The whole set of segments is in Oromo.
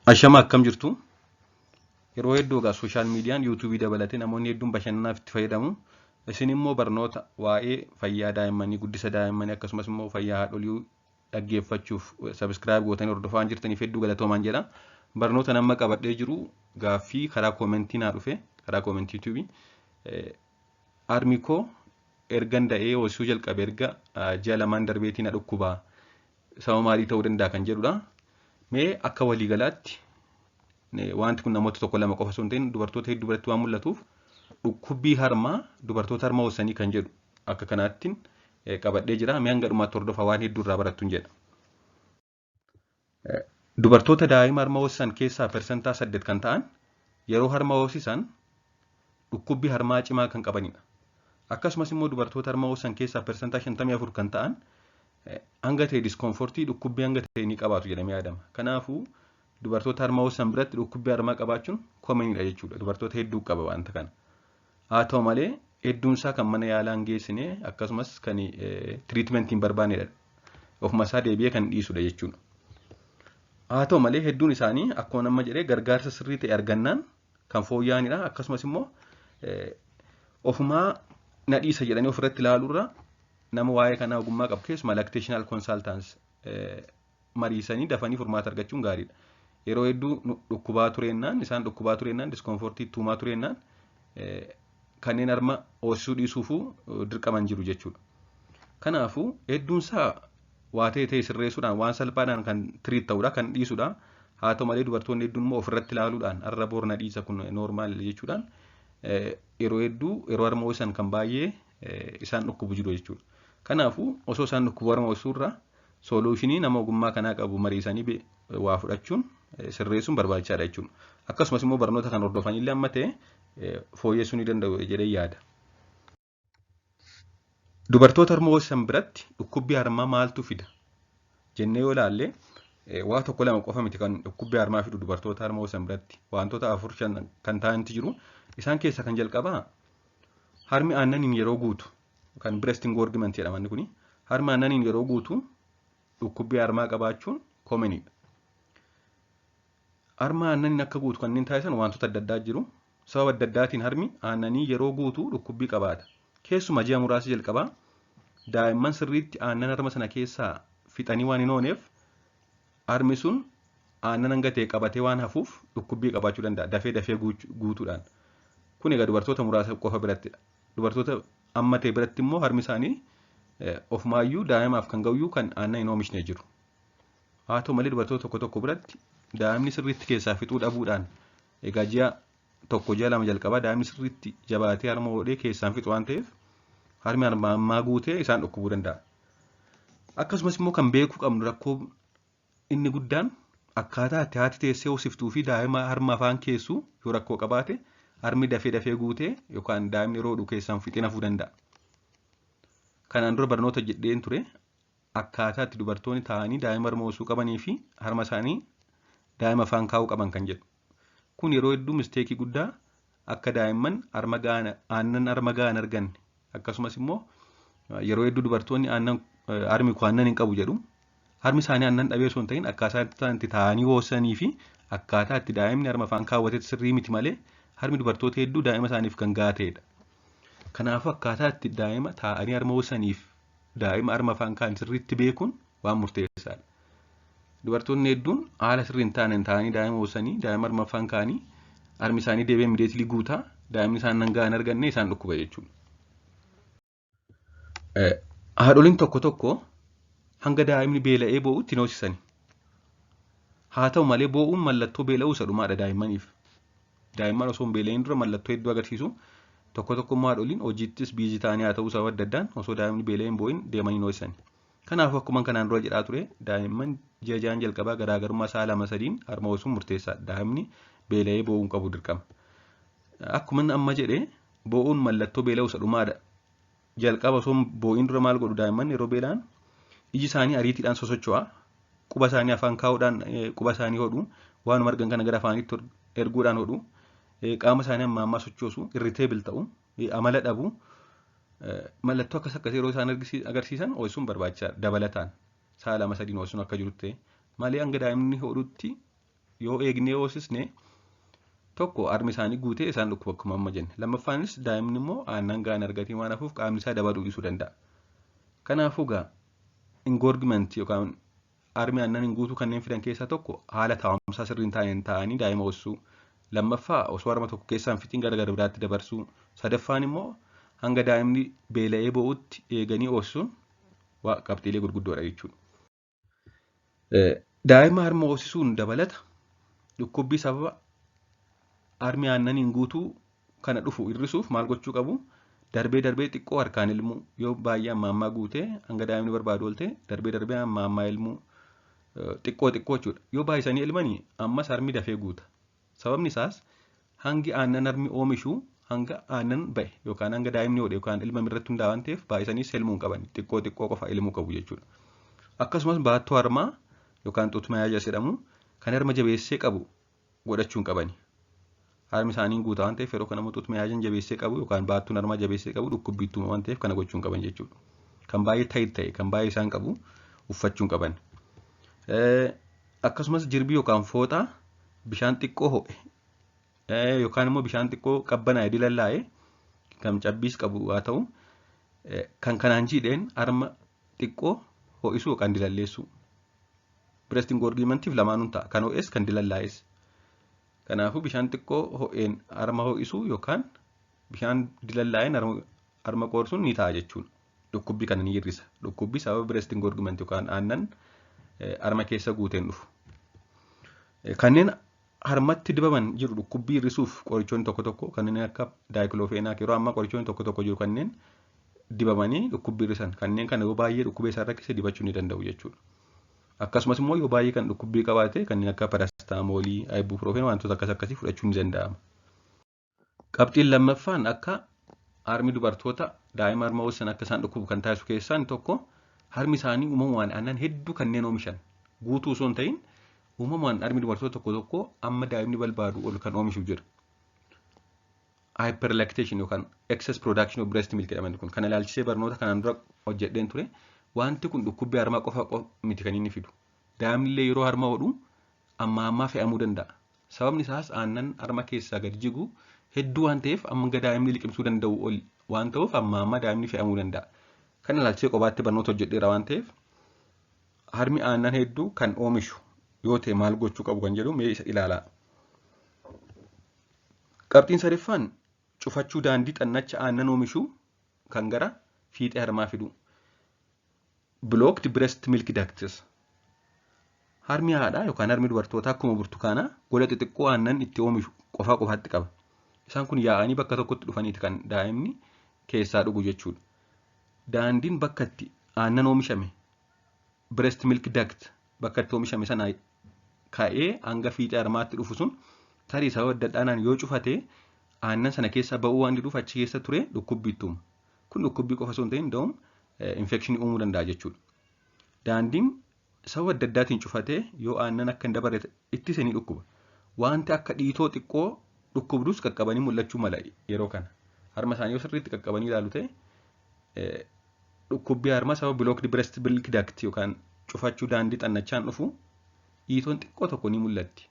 Ashama, akkam jirtu? Yeroo hedduu egaa social mediaan YouTubeii dabalatee namoonni hedduun bashannanaaf itti fayyadamu. Isin immoo barnoota waa'ee fayyaa daa'immanii, guddisa daa'immanii, akkasumas immoo fayyaa haadholii dhaggeeffachuuf subscribe gootanii hordofaa jirtaniif hedduu galatoomaan jedha. Barnoota nama qabadhee jiru gaaffii karaa commentii naa dhufe, karaa commentii YouTubeii. Harmi koo ergan da'ee hoosisuu jalqabe erga ji'a 2n darbeetii na dhukkubaa. Sababa maalii ta'uu danda'a kan jedhudha. Mee akka waliigalaatti wanti kun namoota tokko lama qofa osoo hin ta'in dubartoota hedduu biratti waan mul'atuuf, dhukkubbii harmaa dubartoota harma hoosisanii kan jedhu akka kanaattiin qabadhee jira. Mee hanga dhumaatti hordofaa, waan hedduu irraa barattuun jedha. Dubartoota daa'ima harma hoosisan keessaa 8% kan ta'an yeroo harma hoosisan dhukkubbii harmaa cimaa kan qabanidha. Akkasumas immoo dubartoota harma hoosisan keessaa 54% kan ta'an hanga ta'e discomfortii, dhukkubbii hanga ta'e ni qabaatu jedhamee yaadama. Kanaafuu dubartoota harma hoosisan biratti dhukkubbii harmaa qabaachuun commonidha jechuudha. Dubartoota hedduu qaba wanta kana. Haa ta'u malee hedduun isaa kan mana yaalaa hin geessine, akkasumas kan treatmentii hin barbaannedha. Ofuma isaa deebi'ee kan dhiisudha jechuudha. Haa ta'u malee hedduun isaanii akkuma nama jedhee gargaarsa sirrii ta'e argannaan kan fooyya'anidha. Akkasumas immoo ofumaa na dhiisa jedhanii ofirratti ilaaluurra nama waa'ee kanaa ogummaa qabu, keessumaa lactational consultants mariisanii dafanii furmaata argachuun gaariidha. Yeroo hedduu dhukkubaa tureennaan, isaan dhukkubaa tureennaan, discomfortii tuumaa tureennaan, kanneen harma hoosisuu dhiisuufuu dirqaman jiru jechuudha. Kanaafuu hedduun isaa waa ta'e ta'e sirreessuudhaan waan salphaadhaan kan treat ta'udha, kan dhiisudha. Haa ta'u malee dubartoonni hedduun immoo ofirratti ilaaluudhaan har'a bor na dhiisa, kun normal jechuudhaan yeroo hedduu yeroo harma hoosisan kan baay'ee isaan dhukkubu jiru jechuudha. Kanaafuu osoo isaan dhukkubu harma hoosisuurra solutionii nama ogummaa kanaa qabu mariisanii waa fudhachuun sirreessuun barbaachisaadha jechuudha. Akkasumas immoo barnoota kan hordofanillee amma ta'e fooyyessuu ni danda'u jedhee yaada. Dubartoota harma hoosisan biratti dhukkubbii harmaa maaltu fida jennee yoo ilaalle, waa tokko lama qofa miti kan dhukkubbii harmaa fidu. Dubartoota harma hoosisan biratti wantoota afur shan kan ta'antu jiru. Isaan keessaa kan jalqabaa harmi aannaniin yeroo guutu, kan breast engorgement jedhama inni kuni, harmi aannaniin yeroo guutu dhukkubbii harmaa qabaachuun commonidha. Harma aannaniin akka guutu kanneen taasisan wantoota adda addaa jiru. Sababa adda addaatiin harmi aannanii yeroo guutu dhukkubbii qabaata. Keessumaa ji'a muraasa jalqabaa daa'imman sirriitti aannan harma sana keessaa fixanii waan hin ooneef, harmi sun aannan hanga ta'e qabatee waan hafuuf dhukkubbii qabaachuu danda'a dafee dafee guutuudhaan. Kun egaa dubartoota muraasa qofa birattidha. Dubartoota amma ta'e biratti immoo harmi isaanii ofumaayyuu daa'imaaf kan ga'uyyuu kan aannan hin oomishne jiru. Haa ta'u malee dubartoota tokko tokko biratti daa'imni sirriitti keessaa fixuu dhabuudhaan, egaa ji'a 1, ji'a 2 jalqabaa daa'imni sirriitti jabaatee harma hodhee keessaan fixu waan ta'eef, harmi harma ammaa guutee isaan dhukkubuu danda'a. Akkasumas immoo kan beekuu qabnu rakkoo inni guddaan akkaataa itti haati teessee hoosiftuu fi daa'ima harma afaan keessu yoo rakkoo qabaate, harmi dafee dafee guutee yookaan daa'imni yeroo hodhu keessaan fixee nafuu danda'a. Kanaan dura barnoota jedheen ture, akkaataa itti dubartoonni taa'anii daa'ima harma hoosisuu qabanii fi harma isaanii daa'ima afaan kaa'uu qaban kan jedhu. Kun yeroo hedduu mistakeii guddaa akka daa'imman harma ga'an, aannan harma ga'an arganne, akkasumas immoo yeroo hedduu dubartoonni aannan harmi koo aannan hin qabu jedhu. Harmi isaanii aannan dhabee osoo hin ta'in, akkaataa itti taa'anii hoosisanii fi akkaataa itti daa'imni harma afaan kaawwatetti sirrii miti malee harmi dubartoota hedduu daa'ima isaaniif kan gahaa ta'edha. Kanaafuu akkaataa itti daa'ima taa'anii harma hoosisaniif daa'ima harma afaan kaa'an sirriitti beekuun waan murteessaadha. Dubartoonni hedduun haala sirrii hin taaneen taa'anii daa'ima hoosisanii, daa'ima harma afaan kaa'anii, harmi isaanii deebi'ee immediately guutaa, daa'imni isaan nan gahan arganne, isaan dhukkuba jechuudha. Haadholiin tokko tokko hanga daa'imni beela'ee boo'utti hin hoosisani. Haa ta'u malee boo'uun mallattoo beela'uu isa dhumaadha daa'immaniif. Daa'imman osoo hin beela'in dura mallattoo hedduu agarsiisu. Tokko tokko immoo haadholiin hojiittis busy ta'anii haa ta'uu sababa adda addaan osoo daa'imni beela'ee hin boo'in deemanii hin hoosisani. Kanaafuu akkuma kanaan dura jedhaa ture, daa'imman ji'a 6n jalqabaa garaagarummaa sa'a lama sadiin harma hoosisuun murteessaadha. Daa'imni beela'ee boo'uu hin qabu dirqama. Akkuma inni amma jedhe, boo'uun mallattoo beela'uu isa dhumaadha. Jalqaba osoo hin boo'in dura maal godhu daa'imman yeroo beela'an? Iji isaanii ariitiidhaan sosocho'a. Quba isaanii afaan kaa'uudhaan quba isaanii hodhu. Waanuma argan kana gara afaanitti erguudhaan hodhu. Qaama isaanii amma ammaa sochoosu, irritable ta'u, amala dhabu. Mallattoo akkas akkasii yeroo isaan agarsiisan ho'isuun barbaachisaadha. Dabalataan sa'a lama sadiin ho'isuun akka jirutti ta'e malee hanga daa'imni hodhutti Yoo eegnee hoosisne tokko harmi isaanii guutee isaan dhukkuba akkuma amma jenne. Lammaffaanis daa'imni immoo aannan gahaan argatee waan hafuuf qaamni isaa dabaluu dhiisuu danda'a. Kanaafuu egaa engorgement yookaan harmi aannan hin guutuu kanneen fidan keessaa tokko haala taa'umsaa sirrii hin taaneen taa'anii daa'ima hoosisuu. Lammaffaa, osoo harma tokko keessaa hin fixiin gara gara biraatti dabarsuu. Sadaffaan immoo hanga daa'imni beela'ee bo'utti eeganii hoosisuun qabxiilee gurguddoodha jechuudha. Daa'ima harma hoosisuun dabalata dhukkubbii sababa harmi aannaniin guutuu kana dhufu hir'isuuf maal gochuu qabu? Darbee darbee xiqqoo harkaan ilmuu, yoo baay'ee amma ammaa guutee hanga daa'imni barbaadu oolte, darbee darbee amma ammaa ilmuu, xiqqoo xiqqoo jechuudha. Yoo baay'isanii ilmanii ammas harmi dafee guuta. Sababni isaas hangi aannan harmi oomishu hanga aannan ba'e yookaan hanga daa'imni hodhe yookaan ilmame irratti hundaa'an waan ta'eef, baay'isanii elmuu hin qaban, xiqqoo xiqqoo qofa ilmuu qabu jechuudha. Akkasumas baattoo harmaa yookaan ጡት መያዣ jedhamu kan harma jabeessee qabu godhachuu hin qabani. Harmi isaanii guutaa waan ta'eef, yeroo kana immoo ጡት መያዣ n jabeessee qabu yookaan baattuun harmaa jabeessee qabu dhukkubbiittuma waan ta'eef, kana gochuu hin qaban jechuudha. Kan baay'ee tight ta'e, kan baay'ee isaan qabu uffachuu hin qaban. Akkasumas jirbii yookaan fooxaa bishaan xiqqoo ho'e yookaan immoo bishaan xiqqoo qabbanaa'e, dilallaa'e, kan cabbiis qabu haa ta'u, kan kanaan jiidheen harma xiqqoo ho'isuu yookaan dilalleessuu. Breast engorgementiif lamaanuun ta'a. Kan ho'es kan dilallaa'es. Kanaafuu bishaan xiqqoo ho'een harma ho'isuu yookaan bishaan dilallaa'een harma qoorsuun ni ta'a jechuudha. Dhukkubbii kana ni hir'isa. Dhukkubbii sababa breast engorgement yookaan aannan harma keessa guuteen dhufu. Kanneen harmatti dibaman jiru dhukkubbii hir'isuuf, qorichoonni tokko tokko kanneen akka diclofenac, yeroo ammaa qorichoonni tokko tokko jiru kanneen dibamanii dhukkubbii hir'isan. Kanneen kana yoo baay'ee dhukkubee isaan rakkise dibachuu ni danda'u jechuudha. Akkasumas immoo yoo baay'ee kan dhukkubbii qabaate kanneen akka paracetamolii, ibuprofen, wantoota akkas akkasii fudhachuun ni danda'ama. Qabxiin lammaffaan akka harmi dubartoota daa'ima harma hoosisan akka isaan dhukkubu kan taasisu keessaa inni tokko harmi isaanii uumamumaan aannan hedduu kanneen oomishan, guutuu osoo hin ta'in, uumamumaan harmi dubartoota tokko tokko amma daa'imni barbaadu ol kan oomishu jira. Hyperlactation yookaan excess production of breast milk jedhaman kun kana ilaalchisee barnoota kanaan dura hojjedheen ture. Wanti kun dhukkubbii harmaa qofa miti kan inni fidu. Daa'imni illee yeroo harma hodhu amma ammaa fe'amuu danda'a. Sababni isaas aannan harma keessaa gadi jigu hedduu waan ta'eef, amma daa'imni liqimsuu danda'u ol waan ta'uuf, amma ammaa daa'imni fe'amuu danda'a. Kana ilaalchisee kophaatti barnoota hojjedheera waan ta'eef, harmi aannan hedduu kan oomishu yoo ta'e maal gochuu qabu kan jedhu mee isa ilaalaa. Qabxiin sadaffaan cufachuu daandii xannacha aannan oomishuu kan gara fiixee harmaa fidu. Blocked breast milk ducts. Harmi haadhaa yookaan harmi dubartootaa akkuma burtukaanaa gola xixiqqoo aannan itti oomishu qofaa qofaatti qaba. Isaan kun yaa'anii bakka tokkotti dhufaniiti kan daa'imni keessaa dhugu jechuudha. Daandiin bakka itti aannan oomishame, breast milk duct, bakka itti oomishame sana ka'ee hanga fiixee harmaatti dhufu sun tarii sababa adda addaadhaan yoo cufate, aannan sana keessa ba'uu waan diduuf achi keessa ture dhukkubbii itti uuma. Kun dhukkubbii qofa osoo hin ta'in da'uun infekshinii uumuu danda'a jechuudha. Daandiin sababa adda addaatiin cufatee yoo aannan akka hin dabarre ittise ni dhukkuba. Wanti akka dhiitoo xiqqoo dhukkubdus qaqqabanii mul'achuu mala yeroo kana. Harma isaanii yoo sirriitti qaqqabanii ilaalu ta'e, dhukkubbii harmaa sababa blocked breast milk duct yookaan cufachuu daandii xannachaan dhufu dhiitoon xiqqoo tokko ni mul'atti.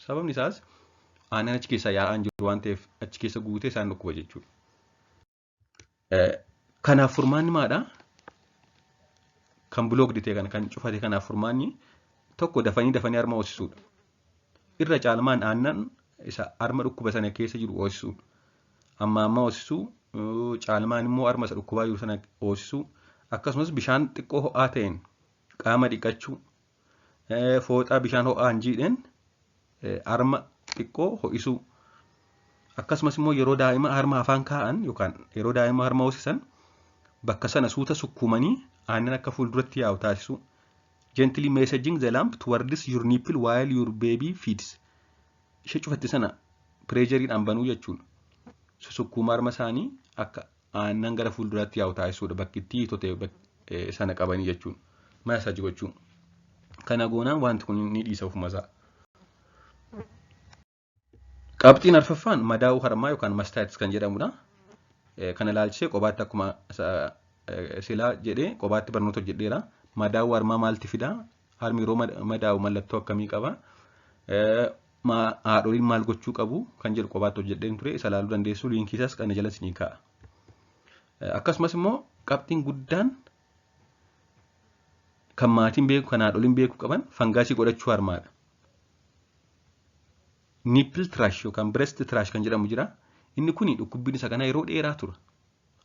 Sababni isaas aannan achi keessa yaa'aan jiru waan ta'eef, achi keessa guutee isaan dhukkuba jechuudha. Kanaaf furmaanni maadhaa? Kan blocked ta'e kana, kan cufate kanaaf furmaanni tokko dafanii dafanii harma hoosisuudha. Irra caalmaan aannan isa harma dhukkuba sana keessa jiru hoosisuudha. Amma amma hoosisuu, caalmaan immoo harma isa dhukkubaa jiru sana hoosisuu, akkasumas bishaan xiqqoo ho'aa ta'een qaama dhiqachuu, fooxaa bishaan ho'aan jiidheen harma xiqqoo ho'isuu, akkasumas immoo yeroo daa'ima harma afaan kaa'an yookaan yeroo daa'ima harma hoosisan bakka sana suuta sukkuumanii aannan akka fuulduratti yaa'u taasisuu. Gently massaging the lump towards your nipple while your baby feeds. Ishee cufatte sana pressureiidhaan banuu jechuudha. Sukkuuma harma isaanii akka aannan gara fuulduraatti yaa'u taasisuudha. Bakki itti hiitote sana qabanii jechuudha. Massage gochuu. Kana goonaan wanti kun ni dhiisa ofuma isaa. Qabxiin arfaffaan madaa'uu harmaa yookaan mastitis kan jedhamudha. Kana ilaalchisee kophaatti akkuma silaa jedhee kophaatti barnoota hojjedheera. Madaa'uu harmaa maalti fidaa? Harmi yeroo madaa'u mallattoo akkamii qaba? Haadholiin maal gochuu qabu kan jedhu qobaatti hojjedheen ture isa ilaaluu dandeessu liinkii isaas kana jala isinii kaa'a. Akkasumas immoo qabxiin guddaan kan maatiin beeku kan haadholiin beekuu qaban fangaasii godhachuu harmaadha. Nipple thrush yookaan breast thrush kan jedhamu jira. Inni kuni dhukkubbiin isa kanaa yeroo dheeraa tura.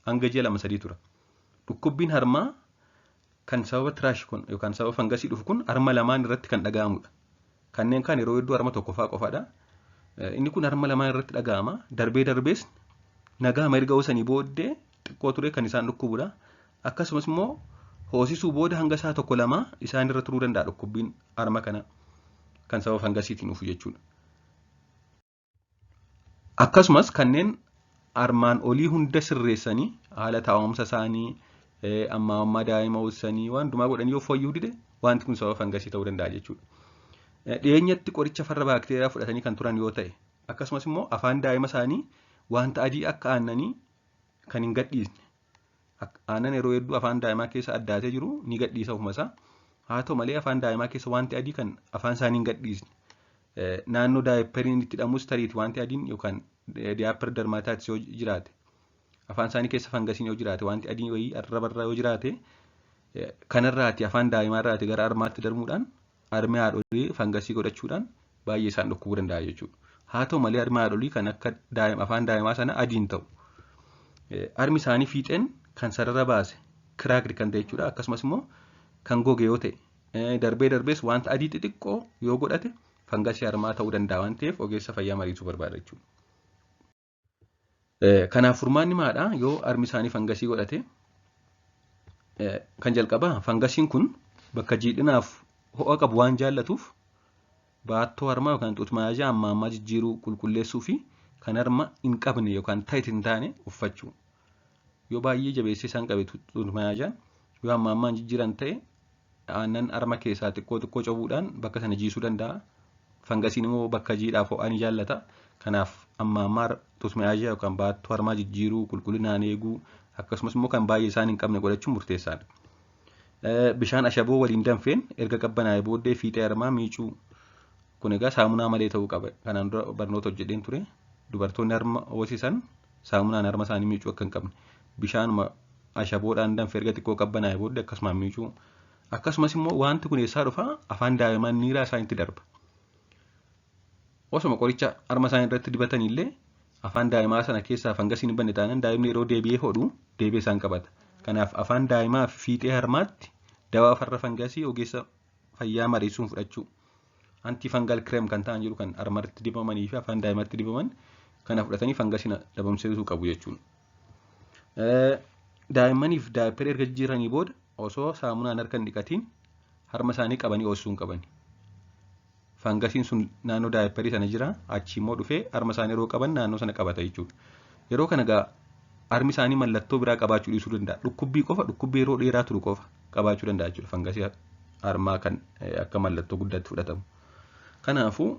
Hanga ji'a 2-3 tura. Dhukkubbiin harmaa kan sababa thrush kun yookaan sababa fangasii dhufu kun harma lamaan irratti kan dhaga'amudha. Kanneen kaan yeroo hedduu harma tokkoffaa qofaadha. Inni kun harma lamaan irratti dhaga'ama. Darbee darbees nagaama erga hoosanii booddee xiqqoo ture kan isaan dhukkubudha. Akkasumas immoo hoosisuu booda hanga isaa 1-2 isaan irra turuu danda'a dhukkubbiin harma kana kan sababa fangasiitiin dhufu jechuudha. Akkasumas kanneen armaan olii hunda sirreessanii haala taa'umsa isaanii ammaa ammaa daa'ima hoosisanii waan hundumaa godhanii yoo fooyyuu dide wanti kun sababa fangasii ta'uu danda'a jechuudha. Dhiyeenyatti qoricha farra baakteeriyaa fudhatanii kan turan yoo ta'e akkasumas immoo afaan daa'ima isaanii wanta adii akka aannanii kan hin gadhiisne aannan yeroo hedduu afaan daa'imaa keessa addaatee jiru ni gadhiisa ofuma isaa. Haa ta'u malee afaan daa'imaa keessa wanti adii kan afaan isaanii hin gadhiisne naannoo daayipperiin itti hidhamus tariiti wanti adiin yookaan diaper dermatitis yoo jiraate afaan isaanii keessa fangasiin yoo jiraate wanti adiin wayii arrabarraa yoo jiraate kanarraati afaan daa'imaarraati gara harmaatti darbuudhaan harmi haadholii fangasii godhachuudhaan baay'ee isaan dhukkubuu danda'a jechuudha. Haa ta'u malee harmi haadholii kan akka afaan daa'imaa sana adiin ta'u. Harmi isaanii fiixeen kan sarara baase cracked kan ta'e jechuudha. Akkasumas immoo kan goge yoo ta'e darbee darbees wanta adii xixiqqoo yoo godhate fangasii harmaa ta'uu danda'a waan ta'eef ogeessa fayyaa mariisuu barbaada jechuudha. Kanaaf furmaanni maadha yoo harmi isaanii fangasii godhate kan jalqabaa fangasiin kun bakka jiidhinaaf ho'a qabu waan jaallatuuf baattoo harmaa yookaan xuutmaayyaa amma ammaa jijjiiruu qulqulleessuu fi kan harma hin qabne yookaan tight hin taane uffachuu. Yoo baay'ee jabeessee isaan qabe xuutmaayyaan yoo amma ammaan jijjiiran ta'e aannan harma keessaa xiqqoo xiqqoo cobuudhaan bakka sana jiisuu danda'a. Fangasiin immoo bakka jiidhaaf ho'aa ni jaallata. Kanaaf amma ammaa xuutmaayyaa yookaan baattoo harmaa jijjiiruu qulqullinaan eeguu akkasumas immoo kan baay'ee isaan hin qabne godhachuun murteessaadha. Bishaan ashaboo waliin danfeen erga qabbanaa'ee booddee fiixee harmaa miicuu. Kun egaa saamunaa malee ta'uu qaba. Kanaan dura barnoota hojjedheen ture. Dubartoonni harma hoosisan saamunaan harma isaanii miicuu akka hin qabne. Bishaanuma ashaboodhaan danfee erga xiqqoo qabbanaa'ee booddee akkasumaan miicuu. Akkasumas immoo wanti kun eessaa dhufa afaan daa'imaa niiraa isaaniitti darba. Osuma qoricha harma isaanii irratti dibatanillee afaan daa'imaa sana keessaa fangasiin hin banne taanaan daa'imni yeroo deebi'ee hodhu deebi'ee isaan qabata. Kanaaf afaan daa'imaa fi fiixee harmaatti dawaa farra fangasii ogeessa fayyaa mariisuun fudhachuu. Antifungal cream kan ta'an jiru kan harmatti dibamanii fi afaan daa'imatti dibaman kana fudhatanii fangasii dhabamsiisuu qabu jechuudha. Daa'immaniif daayipperii erga jijjiiranii booda osoo saamunaan harka hin dhiqatiin harma isaanii qabanii hoosisuu hin qaban. Fangasiin sun naannoo daayipperii sana jira achi immoo dhufee harma isaanii yeroo qaban naannoo sana qabata jechuudha. Yeroo kana egaa harmi isaanii mallattoo biraa qabaachuu dhiisuu danda'a. Dhukkubbii qofa dhukkubbii yeroo dheeraa turu qofa qabaachuu danda'a jechuudha fangasii harmaa kan akka mallattoo guddaatti fudhatamu. Kanaafuu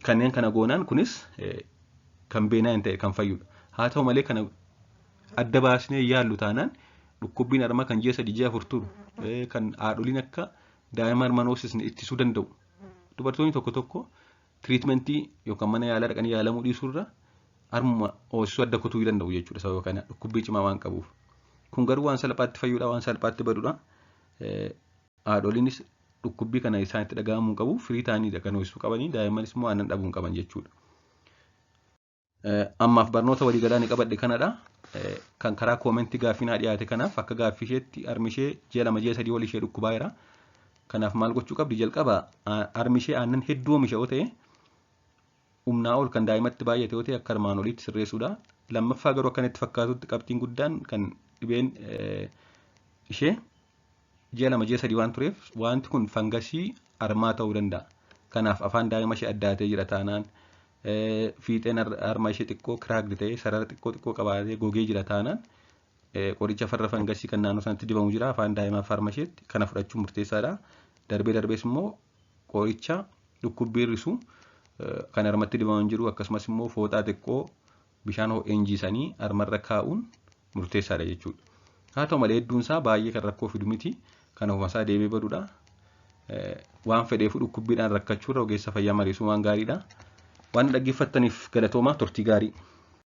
kanneen kana goonaan kunis kan beenaa hin ta'e kan fayyudha. Haa ta'u malee kana adda baasnee yaallu taanaan dhukkubbiin harmaa kan ji'a 3 ji'a 4 turu kan haadholiin akka daa'ima harmaan hoosisne ittisuu danda'u. Dubartoonni tokko tokko tiriitmentii yookaan mana yaalaa dhaqanii yaalamuu dhiisuurra harmuma hoosisuu adda kutuu danda'u jechuudha sababa kana dhukkubbii cimaa waan qabuuf. Kun garuu waan salphaatti fayyuudha waan salphaatti baduudha. Haadholiinis dhukkubbii kana isaanitti dhaga'amuu qabu firii ta'aniidha kan hoosisuu qabanii daa'immanis immoo aannan dhabuu hin qaban jechuudha. Ammaaf barnoota waliigalaa ni qabadhe kanadha. Kan karaa koomentii gaaffii naa dhiyaate kanaaf akka gaaffii isheetti harmi ishee ji'a 2 ji'a 3 ol ishee dhukkubaa jira. Kanaaf maal gochuu qabdi jalqaba harmi ishee aannan hedduu oomisha yoo ta'e humnaa ol kan daa'imatti baay'ate yoo ta'e akka armaan oliitti sirreessuudha. Lammaffaa garuu akka itti fakkaatutti qabxiin guddaan kan dhibeen ishee ji'a 2 ji'a 3 waan tureef wanti kun fangasii harmaa ta'uu danda'a. Kanaaf afaan daa'ima ishee addaatee jira taanaan fiixeen harma ishee xiqqoo cracked ta'ee sarara xiqqoo xiqqoo qabaatee gogee jira taanaan qoricha farra fangasii kan naannoo sanatti dibamu jira afaan daa'imaaf harma isheetti kana fudhachuun murteessaadha. Darbee darbees immoo qoricha dhukkubbii hir'isu kan harmatti dibaman jiru akkasumas immoo fooxaa xiqqoo bishaan ho'een jiisanii harmarra kaa'uun murteessaadha jechuudha. Haa ta'u malee hedduun isaa baay'ee kan rakkoo fidu miti. Kan ofuma isaa deebi'ee baduudha. Waan fedheefu dhukkubbiidhaan rakkachuurra ogeessa fayyaa mariisuun waan gaariidha. Waan dhaggeeffattaniif galatoomaa, turtii gaarii.